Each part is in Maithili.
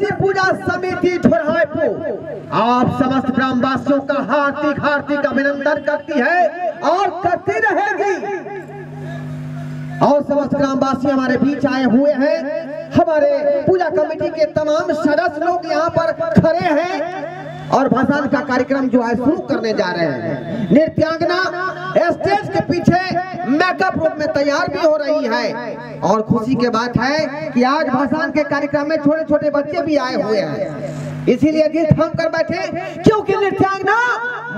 सरस्वती पूजा समिति ढोरहापुर आप समस्त ग्रामवासियों का हार्दिक हार्दिक अभिनंदन करती है और करती रहेगी। और समस्त ग्रामवासी हमारे बीच आए हुए हैं, हमारे पूजा कमेटी के तमाम सदस्य लोग यहाँ पर खड़े हैं और भसान का कार्यक्रम जो है शुरू करने जा रहे हैं। नृत्यांगना स्टेज के पीछे मेकअप रूम में तैयार भी हो रही है और खुशी के बात है कि आज भसान के कार्यक्रम में छोटे छोटे बच्चे भी आए हुए हैं, इसीलिए दिल थाम कर बैठे क्योंकि नृत्यांगना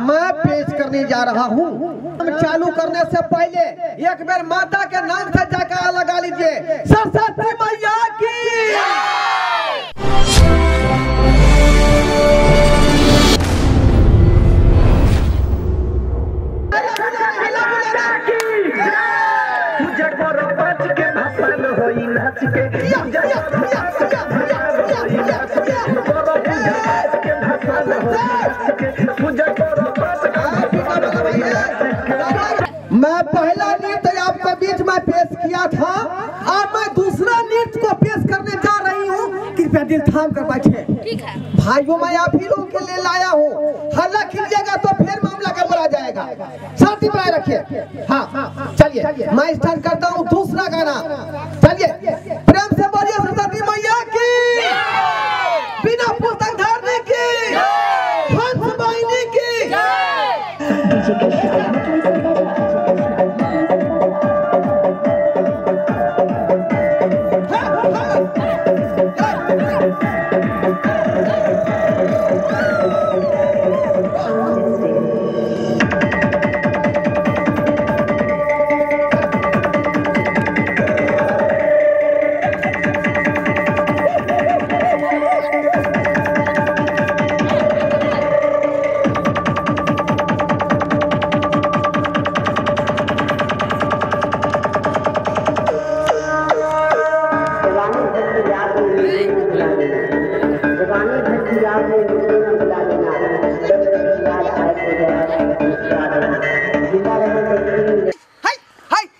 मैं पेश करने जा रहा हूँ। हम चालू करने से पहले एक बार माता के नाम से जयकारा लगा लीजिए, सरस्वती मैया की। मैं पहला नृत्य आपके बीच में पेश किया था, और मैं दूसरा नृत्य को पेश करने जा रही हूँ। कृपया दिल थाम कर बैठे। ठीक है भाइयों, मैं आप ही लोगों के लिए लाया हूँ। हल्ला खिलिएगा तो फिर मामला गड़बड़ा जाएगा, शांति बनाए रखिए। हाँ चलिए, मैं स्टार्ट करता हूँ दूसरा गाना। चलिए प्रेम से बोलिए सरस्वती मैया की, बिना पुस्तक धारने की, हंस वाहिनी की।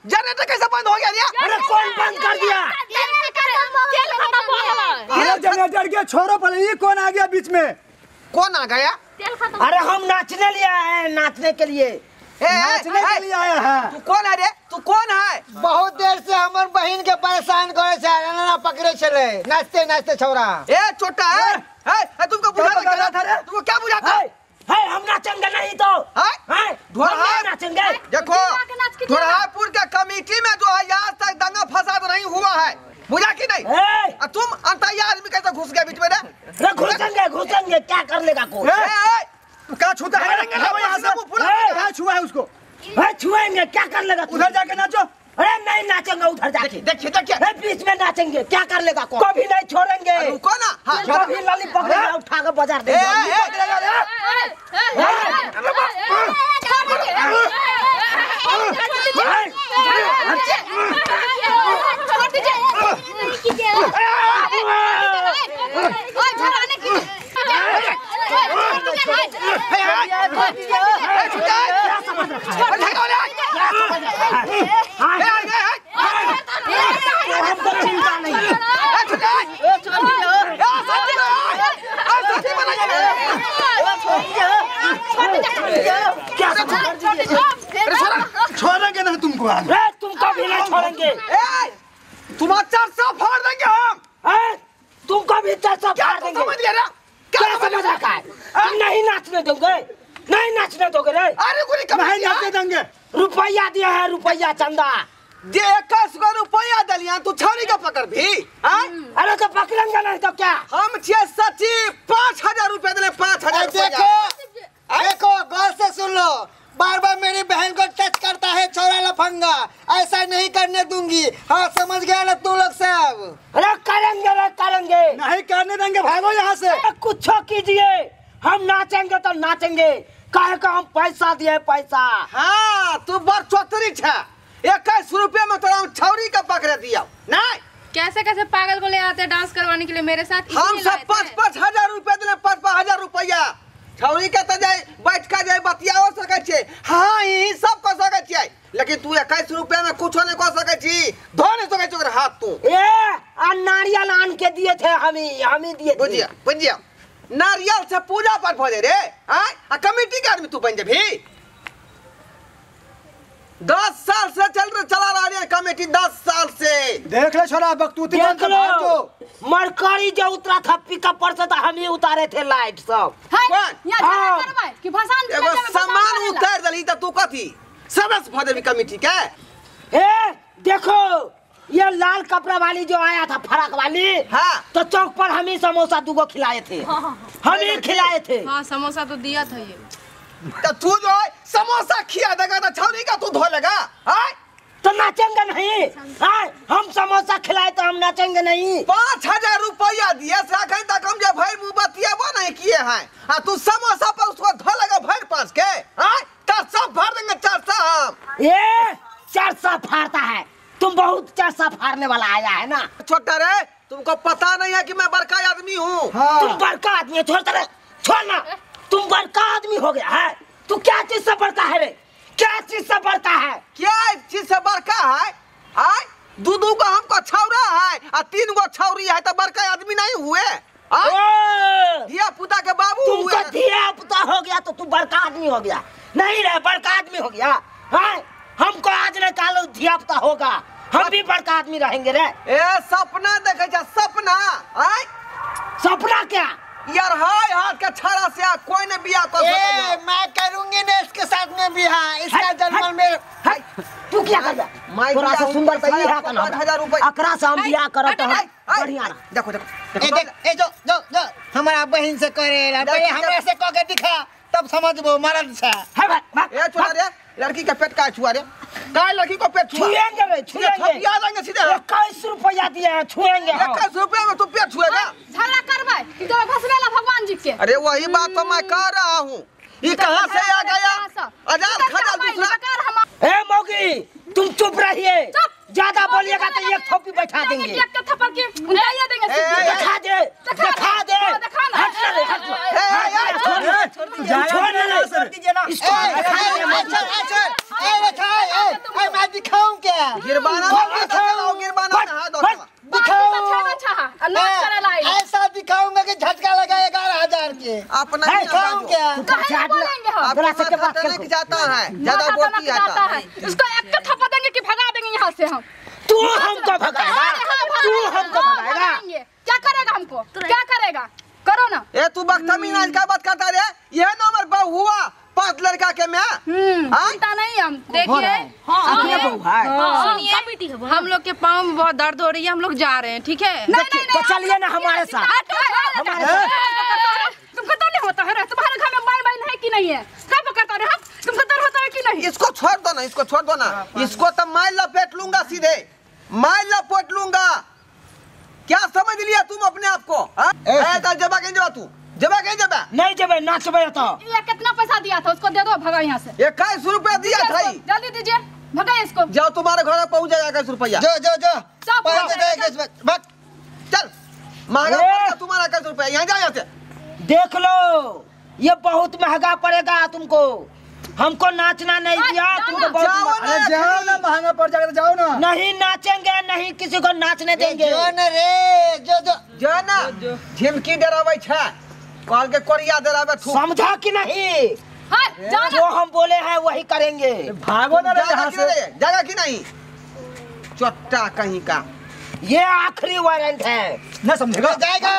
जनरेटर कैसे बंद हो गया? अरे कौन बंद कर दिया? अरे जनरेटर के छोड़ो पहले, ये कौन आ गया बीच में? कौन आ गया? अरे हम नाचने लिए आए हैं, नाचने के लिए। नाचने के लिए आया है। तू कौन है रे? तू कौन है? बहुत देर से हमर बहन के परेशान करे छे, ना पकड़े छले, नाचते नाचते छोरा। ए छोटा है, है तुमको बुझा था रे? तुमको क्या बुझाता है? हम नाचेंगे नहीं तो नाचेंगे। देखो ढोरहापुर के कमेटी में जो है आज तक दंगा फसाद नहीं हुआ है, बुझा कि नहीं? और तुम अंतरिया आदमी कैसे घुस गए बीच में रे? घुसेंगे घुसेंगे, क्या कर लेगा कोई? क्या छूता है यहाँ से? क्या छुआ है उसको? छुएंगे, क्या कर लेगा? उधर जाके नाचो। अरे नहीं नाचेंगे उधर जाके। देखिए देखिए बीच में नाचेंगे, क्या कर लेगा? कभी नहीं छोड़ेंगे। रुको ना, कभी लाली पकड़ेगा उठा कर बाजार देंगे। हमको चिंता नहीं। छोड़ेंगे ना तुमको आज, तुमको भी नहीं छोड़ेंगे। तुम्हारा 400 फाड़ देंगे हम। तुमको भी 400 फाड़ देंगे। समझ गया? क्या समझ रखा है? नहीं नाचने दोगे, नहीं नाचने दोगे रे। अरे कोई नहीं नाचने देंगे। रुपया दिया है, रुपया चंदा जे 21 गो रुपया दलिया, तू छौरी के पकड़ भी। अरे तो पकड़ेंगे नहीं तो क्या? हम छे सचिव 5000 रुपया दिले, 5000। देखो देखो गौर से सुन लो, बार बार मेरी बहन को टच करता है छोरा लफंगा, ऐसा नहीं करने दूंगी। हाँ समझ गया ना तू लोग सब? अरे करेंगे रे करेंगे, नहीं करने देंगे, भागो यहाँ से। कुछ कीजिए, हम नाचेंगे तो नाचेंगे। काहे का हम पैसा दिए पैसा। हाँ तू बड़ चतुरी छे, 21 रुपये में तोरा छौरी के पकड़ दिया। नहीं कैसे कैसे पागल को ले आते हैं डांस करवाने के लिए मेरे साथ। हम सब 5-5 हजार रुपया दिले, 5-5 हजार रुपया छौरी के तो जाए बैठ का जाए बतियाओ सकै छे। हाँ यही सब कर सकै छे। लेकिन तू 21 रुपया में कुछो नहीं कर सकै छी, धो नहीं सकै छी ओकर हाथ तू। ए आ नारियल आन के दिए थे हम ही दिए थे। बुझिया बुझिया, नारियल से पूजा पाठ भ जाय रे। आय आ कमेटी के आदमी तू बन जेबही। 10 साल से चला रहा है कमेटी, 10 साल से। देख ले छोरा बकतूती देख लो, मरकरी जो उतरा था पिकअप पर से तो हम ही उतारे थे लाइट सब। यहाँ कि भसान एगो सामान उतार दली त तू कथी सदस्य भ देबी कमेटी के। ए देखो ये लाल कपड़ा वाली जो आया था फराक वाली, हाँ तो चौक पर हम ही समोसा दूगो खिलाए थे। हाँ, हम ही खिलाए थे। हाँ समोसा तो दिया था ये। तो तू जो है समोसा खिया देगा तो छौरी का तू धो लेगा। आय तो नाचेंगे नहीं। आय हम समोसा खिलाए तो हम नाचेंगे नहीं। 5000 रुपया दिए से अखन तक हम जे भर मुंह बतियाबो नहीं किए हैं, आ तू समोसा पर उसको धो लेगा भर पांच के। आय 400 भर देंगे, 400 हम। ये 400 फाड़ता है तुम, बहुत 400 फाड़ने वाला आया है ना। छोटा रे तुमको पता नहीं है कि मैं बड़का आदमी हूँ। हाँ। तुम बड़का आदमी है, छोड़ रे छोड़ना, तुम बड़का आदमी हो गया है। तू क्या चीज से बड़का है रे, क्या चीज से बड़का है, क्या चीज से बड़का है? आय दू दू को हमको छौरा है आ 3 गो छौरी है तो बड़का आदमी नहीं हुए। धिया पुता के बाबू हुए। तुमको धिया पुता हो गया तो तू बड़का आदमी हो गया। नहीं रे बड़का आदमी हो गया है। हमको आज न काल धिया पुता होगा, हम भी बड़का आदमी रहेंगे रे। ए सपना देखे जा सपना। आय सपना क्या यार, हाय हाथ का छाड़ा से आ कोई ने बियाह कर सके। मैं करूंगी ना इसके साथ में बियाह, इसका जन्म में। तू क्या कर थोड़ा सा सुंदर तो ये है ना 5000 रुपए अकरा से हम बियाह करत हम बढ़िया ना। देखो देखो ए देख ए जो जो जो हमारा बहन से करेला, पहले हमरा से कह के दिखा तब समझबो मर्द छा। है भाई ए छोड़ा रे लड़की का पेट का छुआ रे, का लड़की को पेट छुआ छुएंगे रे छुएंगे, छुआ देंगे सीधे। 21 रुपया दिए हैं छुएंगे। 21 रुपया में तू पेट छुएगा? झगड़ा करबै कि तो भसवेला भगवान जी के। अरे वही बात तो मैं कह रहा हूँ, ये कहाँ से आ गया हजार खजा दूसरा। ए मौगी तुम चुप रहिए, ज्यादा बोलिएगा तो एक थोपी बैठा देंगे। एक थप्पड़ की उठाइए देंगे। दिखा दे दिखा दे, हट ले हट ले, छोड़ दीजिए ना इसको। ए ए मैं दिखाऊं क्या? गिरबाना गिरबाना दिखाऊं ऐसा दिखाऊंगा कि झटका लगाएगा 11,000 के। अपना दिखाऊं क्या? अपना जाता है ज्यादा बोलती है, इसको एक थप्पड़ देंगे कि भगा देंगे यहाँ से हम। तू हमको भगाएगा, तू हमको भगाएगा। क्या करेगा हमको, क्या करेगा? करो ना। ए तू बदतमीज का बात करता रे, यह नंबर बहु हुआ 5 लड़का के मैं चिंता नहीं हम। देखिए सुनिए, हम लोग के पाँव में बहुत दर्द हो रही है, हम लोग जा रहे हैं, ठीक है? तो चलिए ना हमारे साथ। तुमको तो नहीं होता है, तुम्हारे घर में माई बहन है कि नहीं है? कब करता रहे हम, तुमको दर्द होता है कि नहीं? इसको छोड़ दो ना, इसको छोड़ दो ना, इसको तो मैं लपेट लूंगा, सीधे मैं लपेट लूंगा। क्या समझ लिया तुम अपने आप को? जबा कहीं जबा, तू जबा कहीं जबा नहीं जबे नाचबे तो। ये कितना पैसा दिया था उसको दे दो, भगा यहाँ से। 21 रुपया दिया था, जल्दी दीजिए, भगा इसको। जाओ तुम्हारे घर पहुँच जाएगा 21 रुपया। जो जो जो चल महंगा पड़ेगा तुम्हारा 21 रुपया, यहाँ जाओ यहाँ से। देख लो ये बहुत महंगा पड़ेगा तुमको, हमको नाचना नहीं दिया तुमको बहुत। अरे जाओ ना, महंगा पड़ जाएगा तो जाओ ना। नहीं नाचेंगे, नहीं किसी को नाचने देंगे। जो न रे जो जो जो ना झिमकी डरावे छे, कॉल के कोरिया डरावे, समझा कि नहीं? जो हम बोले हैं वही करेंगे। भागो ना रे यहाँ से। जाएगा कि नहीं? चोट्टा कहीं का, ये आखिरी वारंट है ना, समझेगा? जाएगा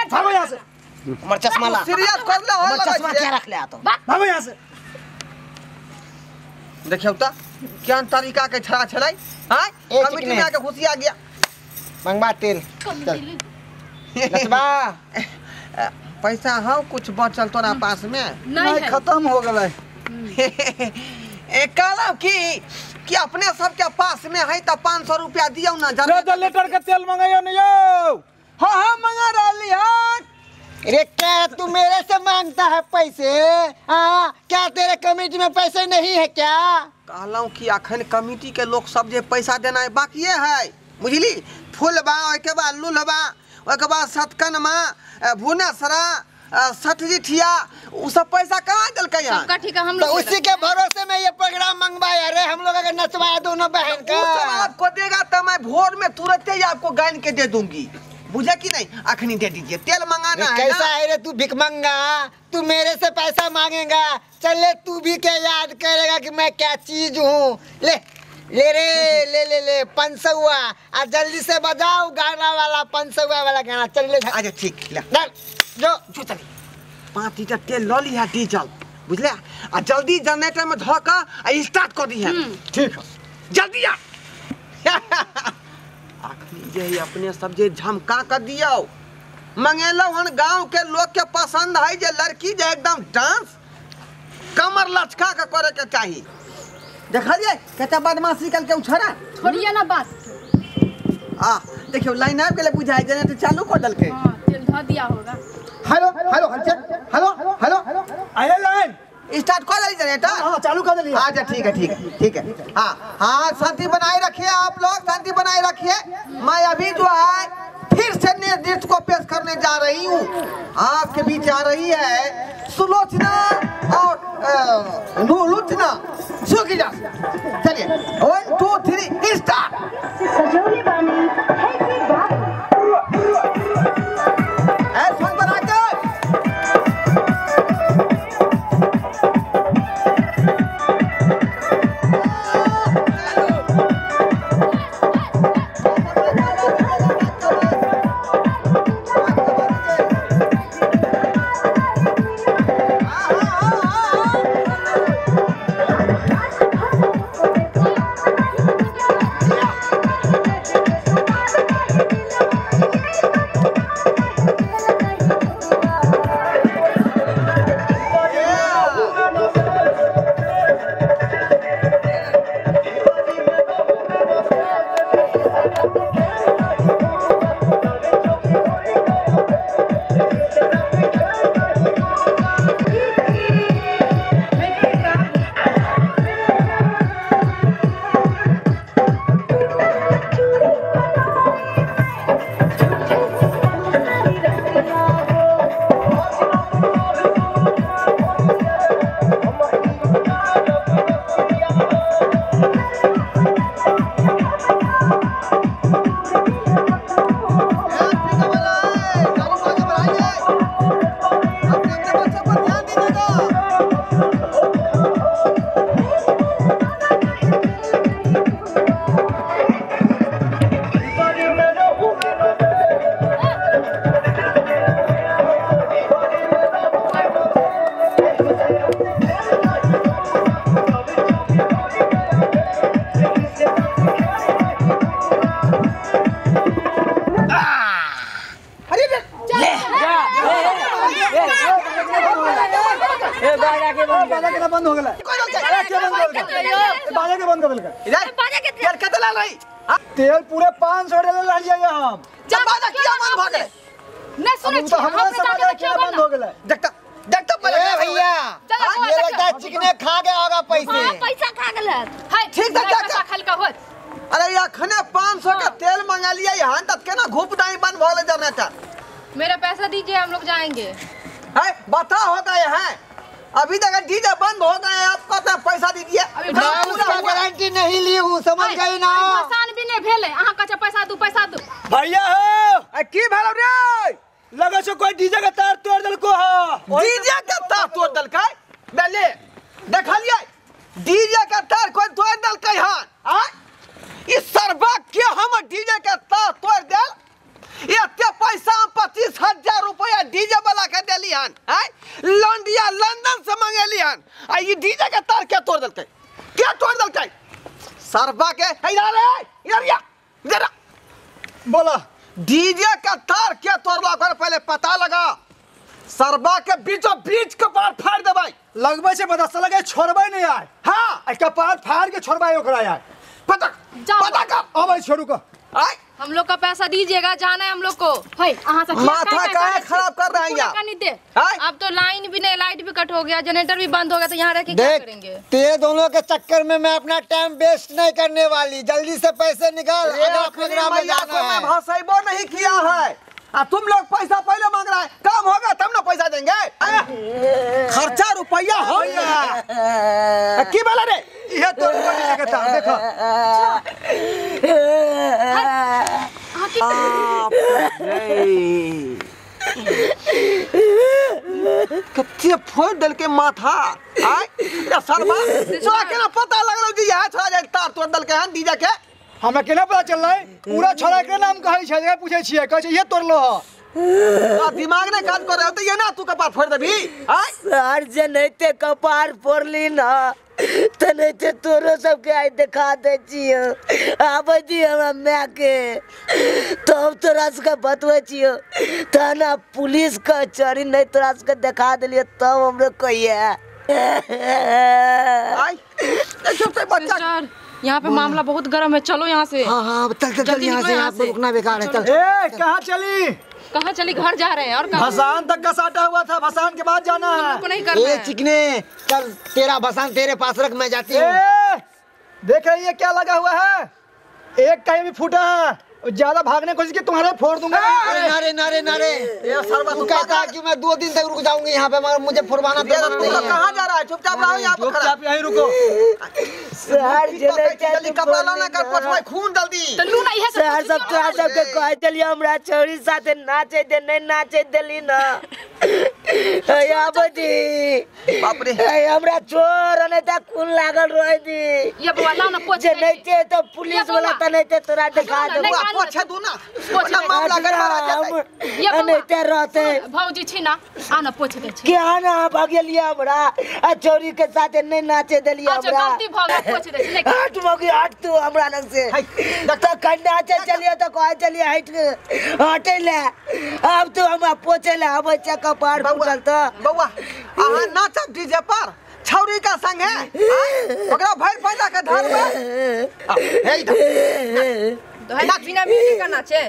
भागो यहाँ से। हमार चश्मा ला, सीरियस कर ले, हमार चश्मा क्या रख ले तो भागो यहाँ से। देखियो त क्या तरीका के छड़ा छलाई। हां कमिटी में आके खुशी आ गया। मंगवा तेल चल नचबा। पैसा हो कुछ बचल तोरा पास में? नहीं खत्म हो गए। ए कहलौ कि अपने सब के पास में है त 500 रुपया दियौ ना। जरा लीटर के तेल मंगाइयो न यौ। हां हां मंगा रहली हन। अरे क्या तू मेरे से मांगता है पैसे? हाँ क्या तेरे कमेटी में पैसे नहीं है क्या? कहलौं कि अखन कमेटी के लोग सब जे पैसा देना है बाकी है, बुझली? फूलबा ओहिके बाद लुलबा ओहिके बाद सतकनमा भुनेसरा सठजी ठिया उ सब पैसा कहाँ देलकै हन? सबका ठीक है हम तो लोग उसी के भरोसे में ये प्रोग्राम मंगवाया रे हम लोग, अगर नचवाया दोनों बहन का। वो सब आपको देगा तो मैं भोर में तुरंत ही आपको गायन के दे दूंगी, बुझा कि नहीं? अखनी दे दीजिए, तेल मंगाना है। कैसा है रे तू भिखमंगा, तू मेरे से पैसा मांगेगा? चल ले, तू भी क्या याद करेगा कि मैं क्या चीज हूँ। ले ले रे ले ले ले 500 आ जल्दी से बजाओ गाना वाला 500 वाला गाना। चल ले। अच्छा ठीक, ले जो जो चली 5 लीटर तेल ल लिहा डीजल, बुझले? आ जल्दी जनरेटर में धो के आ स्टार्ट कर दी है। ठीक है जल्दी आ। अखनी जे अपने सब जे झमका कर दियो मंगेलो हन, गांव के लोग के पसंद है जे लड़की जे एकदम डांस कमर लचका के करे के चाही। देखलिए कते बदमाशी कल के उछड़ा छोड़िए ना बात। आ देखियो लाइन आबि गेलै बुझाइ, जनरेटर चालू कर देलकै। हां तेल धो दिया होगा। हेलो हेलो हेलो हेलो अरे लाइन स्टार्ट कर दी जनरेटर। हां चालू कर दिया। अच्छा ठीक है ठीक है ठीक है। हाँ हाँ शांति बनाए रखिए आप लोग, शांति बनाए रखिए। मैं अभी जो है फिर से नृत्य को पेश करने जा रही हूँ। आपके बीच आ रही है सुलोचना और लुचना। चलिए 1 2 3 स्टार्ट। बंद हो गेलै। बाजा के बंद कर देलकै। तेल कते लाल रही? तेल पूरे 500 डले रहलियै हम। बाजा किया बंद भ गेलै? नहीं सुनै छी, हमरा समझ के बंद हो गेलै। देखता देखता पहले भैया, ये लगता है चिकने खा गया होगा पैसे। हां पैसा खा गेल है। ठीक है पैसा खलका होत। अरे अखने 500 का तेल मंगा लिया यहां तक केना घूप दाई बंद भ गेलै जनरेटर। मेरा पैसा दीजिए हम लोग जाएंगे। है बता हो गए हैं अभी तक डीजे बंद हो गए, आपको तो पैसा दीजिए। मैं उसका गारंटी नहीं ली हूँ, समझ गई ना? आसान भी नहीं भेले, अहाँ कहे पैसा दू पैसा दू। भैया हो की भेलो रे? लगे छो कोई डीजे के तार तोड़ देलको हो। डीजे के तार तोड़ देलकै? बेले देखलियै डीजे के तार कोई तोड़ देलकै हन? आ ई सरबा के हम डीजे के तार तोड़ देल? एते पैसा हम 25,000 रुपया डीजे वाला के देली हन, आय लंडिया लंदन से मंगेली हन, आ ई डीजे के तार के तोड़ देलकै? के तोड़ देलकै सरबा के? इधर रे इधर या इधर बोला डीजे के तार के तोड़ला कर पहले पता लगा। सरबा के बीचों बीच कपार फाड़ देबै। लगबै छै पता लगे छोड़बै नहीं यार। हां कपार फाड़ के छोड़बै ओकरा यार। पता पता कर अबै छोड़ू का। आय हम लोग का पैसा दीजिएगा, जाना है हम लोग को। है अहाँ सब माथा काहे खराब कर रहे हैं यार? अब तो लाइन भी नहीं, लाइट भी कट हो गया, जनरेटर भी बंद हो गया, तो यहाँ रह के क्या करेंगे? तेरे दोनों के चक्कर में मैं अपना टाइम वेस्ट नहीं करने वाली। जल्दी से पैसे निकाल, अगला प्रोग्राम में जाना है। मैं भाषाइबो नहीं किया है, आ तुम लोग पैसा पहले मांग रहा है, काम होगा तब ना पैसा देंगे। खर्चा रुपया हो गया की बोला रे? ये तो डीजे के तार देखो। कत्ते फोड़ दल के माथा आय रे सरबा तोरा केना पता लगलो जे यह छोड़ा जाय तार तोड़ दल के हन डीजे के? हमरा केना पता चललै? पूरा छोड़ा के नाम कहै छै, जगह पूछै छियै, कहै छै ये तोड़लो ह। दिमाग ने काज कर रहे हो तो ये ना तू कपार फोड़ देबी। आय सर जे नैते कपार फोड़ली ना त नैते तोरो सबके आइ देखा दै छियो। आबै दी हमरा my के तब तोरा सबके बतबै छियो। थाना पुलिस कचहरी नहीं तोरा सबके देखा देलियो तब हमरो कहिए। आय देखियो बच्चा यहाँ पे मामला बहुत गर्म है, चलो यहाँ से। हाँ हाँ चल चल चल यहाँ से, यहाँ पे रुकना बेकार है। चल ए कहाँ चली? कहाँ चली? घर जा रहे हैं। और भसान तक का साटा हुआ था, भसान के बाद जाना है। नहीं करना ए चिकने चल, तेरा भसान तेरे पास रख, मैं जाती हूँ। देख रही है क्या लगा हुआ है? एक कहीं भी फूटा है, ज्यादा भागने की कोशिश की तुम्हारे फोड़ दूंगा। अरे नारे नारे तू कहता है कि मैं 2 दिन तक रुक जाऊंगी यहाँ पे, मगर मुझे फुरवाना तो नहीं है। कहाँ जा रहा है? चुपचाप रहो यहाँ पे, चुपचाप यहीं रुको। सर जल्दी कपड़ा लाना कर, पोछवाई खून जल्दी। तो लू ना इहे सर सब तोरा सबके कह देलियो हमरा छौरी साथे नाचे दे, नहीं नाचे देली ना। आबदी बाप रे हमरा छोर नहीं त खून लागल रह दी। ये बउआ लाओ ना पोछ जे नहीं थे तो पुलिस वाला त नहीं थे तोरा दिखा दे। पोछे दू ना, ना मामला गड़बड़ा जाता। ये नहीं ते रहते भौजी छी ना, आ ना पोछ दे छी। के ना भागलिया हमरा आ छौरी के साथे नहीं नाचे देलिया अच्छा हमरा। गलती भ गेल, पोछ दे छी। नहीं हट मगी हट तू हमरा लग से। त कन्या चलिए तो कह चलिए हट हटे ले। अब तू हमरा पोछे ले आबै छै कपार फूटल त। बउआ अहाँ नाचब डीजे पर छौरी का संग है, ओकरा भरि पैसा के धर में। हे तो है बिना म्यूजिक का नाचे,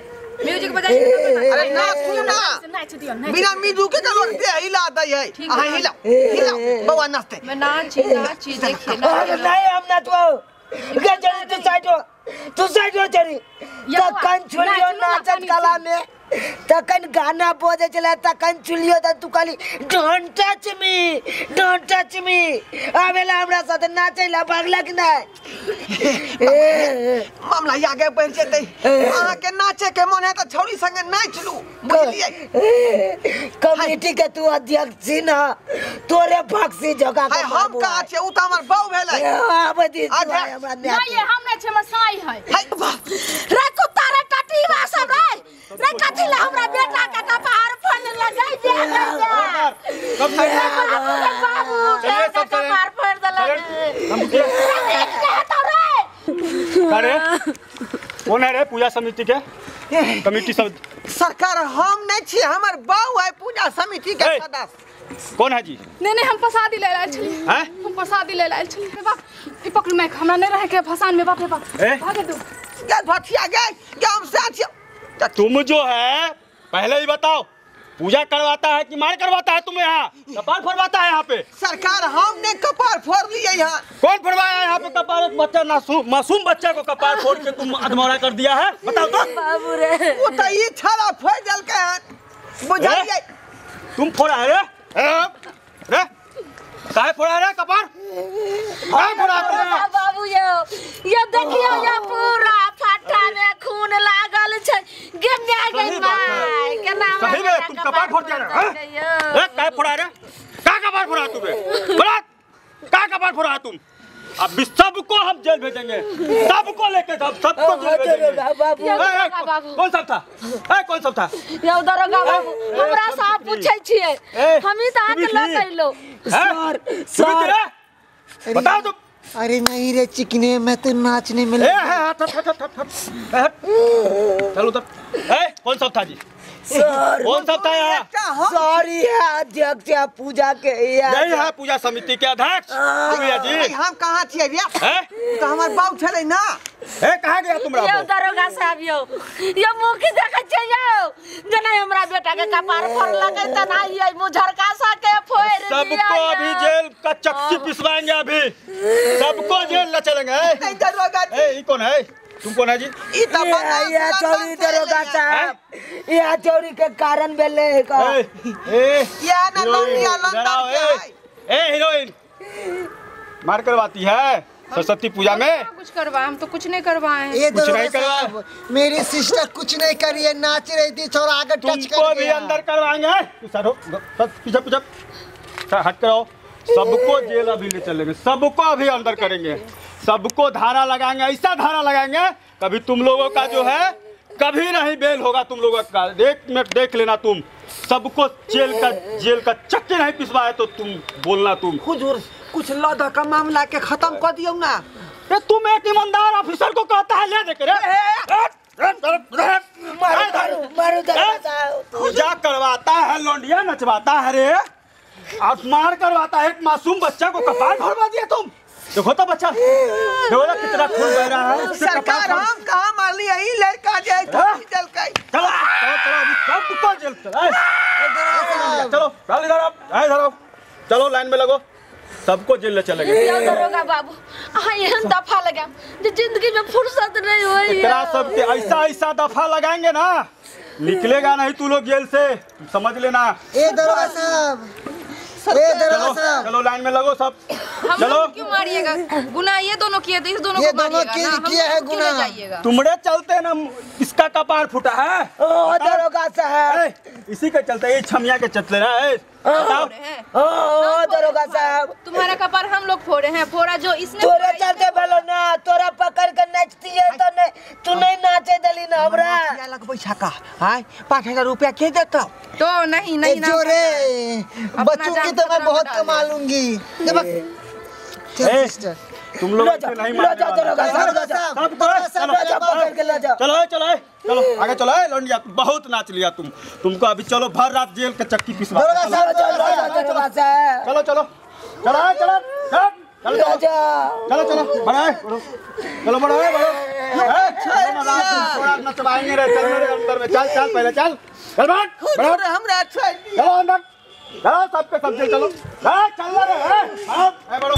म्यूजिक बजाई। अरे नाच तू ना, नाच दियो नाच बिना म्यूजिक के लोग दे हिला दै है। अहाँ हिला हिला बउआ नाचते। मैं नाची नाची देखिए ना। अरे नहीं हम नाचबो गे चली तू साइड हो, तू साइड हो चली। तखन छुलियो नाचत कला में, तखन गाना बजै छलै, तखन चुलियो त तू कहली don't touch me don't touch me. आबेला हमरा साथे नाचै ला भागला कि नहीं? मामला आगे बढ़ जेतै। अहाँ के नाचे के मन है त छौरी संगे नाच लू, बुझलियै? कमिटी के तू अध्यक्ष छी ना, तोरे बक्सी जगह के हम कहाँ छियै? उ त हमर बऊ भेलै। आबै दी हमरा नहीं ये हम नहीं छै, हमर साई है। रे कुत्ता रे टटीवा सब रे रे कथी ला हमरा बेटा के कपार फोड़ लगे जे सब साइड बाबू चलिए सब कपार फोड़ देलक। अरे कौन है रे पूजा समिति के कमिटी सब? सरकार हम नहीं छी, हमर बऊ है पूजा समिति के सदस्य। कौन है जी? नहीं नहीं हम प्रसादी ले आयल छली। हैं? हम प्रसादी ले आयल छली। बाप ई पकड़ में हमरा नहीं रहे के फसान में। बाप रे बाप भागे दू गे भथिया गे गे हम से छी। तुम जो है पहले ही बताओ, पूजा करवाता है कि मार करवाता है तुम? यहाँ कपार फोड़वाता है यहाँ पे? सरकार हमने कपार फोड़ लिया यहाँ। कौन फोड़वाया यहाँ पे कपार? एक बच्चा मासूम बच्चा को कपार फोड़ के तुम अधमरा कर दिया है, बताओ तो। बाबू रे वो तो ये छाला फोड़ दल के हैं, बुझाइए। तुम फोड़ा है रे? रे काहे फोड़ा रे कपार? काहे फोड़ा तुमने? बाबू ये देखियो ये पूरा फट्टा में खून लागल छै। गे my गे my केना सही में तुम कपार फोड़ दिया रे? ए काहे फोड़ा रे? का कपार फोड़ा तुमने? बोला का कपार फोड़ा तुम? अब सबको हम जेल भेजेंगे, सबको लेके सबको जेल भेजेंगे। कौन सब था? ए कौन सब था? यौ दरोगा बाबू हमरा साहब पूछै छियै, हम ही त अहाँ के ल कइलो। सर सर बताओ तुम। अरे नहीं रे चिकने, मैं तो नाचने में। ए हट हट हट हट हट चलो उधर। ए कौन सब था जी? सर कौन सब था यहाँ? सॉरी है अध्यक्ष है पूजा के। नहीं है पूजा समिति के अध्यक्ष भैया जी। हम कहाँ छियै भैया? तो हमर बाऊ छलै ना। ए कहाँ गया तुमरा? यौ दरोगा साहब यौ यो मुख देखै छियै यौ, जेना हमरा बेटा के कपार फोड़लकै तना ये मुझरका सा के फोड़ दिया। सबको अभी जेल का चक्की पिसवाएंगे, अभी सबको जेल न चलेंगे। नहीं दरोगा जी। ए ई कौन है? तुम कौन है जी? ई त ये चोरी दरोगा साहब, ये चोरी के कारण भेले का। ए या ना लौंडिया लंदन के। ए हीरोइन मार करवाती है सरस्वती पूजा में। कुछ करवा, हम तो कुछ नहीं करवाए हैं। ये कुछ नहीं करवाए। मेरी सिस्टर कुछ नहीं करी है, नाच रही थी छोरा आगे टच कर तुमको भी अंदर करवाएंगे। सर पीछे पीछे हट कराओ। सबको जेल अभी ले चलेंगे, सबको अभी अंदर करेंगे, सबको धारा लगाएंगे, ऐसा धारा लगाएंगे कभी तुम लोगों का जो है कभी नहीं बेल होगा तुम लोगों का। एक मिनट देख लेना, तुम सबको जेल का चक्की नहीं पिसवाए तो तुम बोलना। तुम हुजूर कुछ लौदा का मामला के खत्म कर दियो ना। ये तुम एक ईमानदार ऑफिसर को कहता है ले देख रे। पूजा करवाता है, लौंडिया नचवाता है रे, और मार करवाता है। एक मासूम बच्चा को कपार भरवा दिया तुम। देखो तो बच्चा, देखो ना कितना खून बह रहा है। सरकार हम कहाँ मार लिया, ये लड़का जाए चल के। चलो चलो चलो अभी सबको जेल चलो। चलो चल इधर आओ, इधर आओ, चलो लाइन में लगो, सबको जेल ले चलेंगे। दरोगा बाबू एहन दफा लगा जो जिंदगी में फुर्सत नहीं हुई। इतना सबके ऐसा ऐसा दफा लगाएंगे ना, निकलेगा नहीं तू लोग जेल से, समझ लेना। ए दरोगा साहब, ए दरोगा साहब, चलो लाइन में लगो सब। हम चलो क्यों मारिएगा? गुनाह ये दोनों किए थे, इस दोनों ये को दोनों मारिएगा ना, किया है गुनाह। तुमरे चलते ना इसका कपार फूटा है। ओ दरोगा साहब, इसी के चलते, ये छमिया के चलते ना। ओ दरोगा साहब, तुम्हारा कपार हम लोग फोड़े हैं, फोड़ा जो इसने। तोरे चलते भेलो ना, तोरा पकड़ के नाचती है तो नहीं, तू नहीं नाचे दली ना हमरा। लगबै छका हाय 5000 रुपया के देता तो नहीं नहीं ना। जो रे बच्चों की तो मैं बहुत कमा लूंगी। तुम लोग नहीं मार। चलो चलो चलो आगे चलो। लौंडिया बहुत नाच लिया तुम, तुमको अभी चलो भर रात जेल के चक्की पिसवा। चलो चलो चलो चलो चलो चलो चलो बढ़ाए, चलो बढ़ाए बढ़ो। थोड़ा नचवाएंगे रे, चल मेरे अंदर में चल चल, पहले चल चल बढ़, चलो अंदर चलो, सबके सब चलो चल रहे। बढ़ो।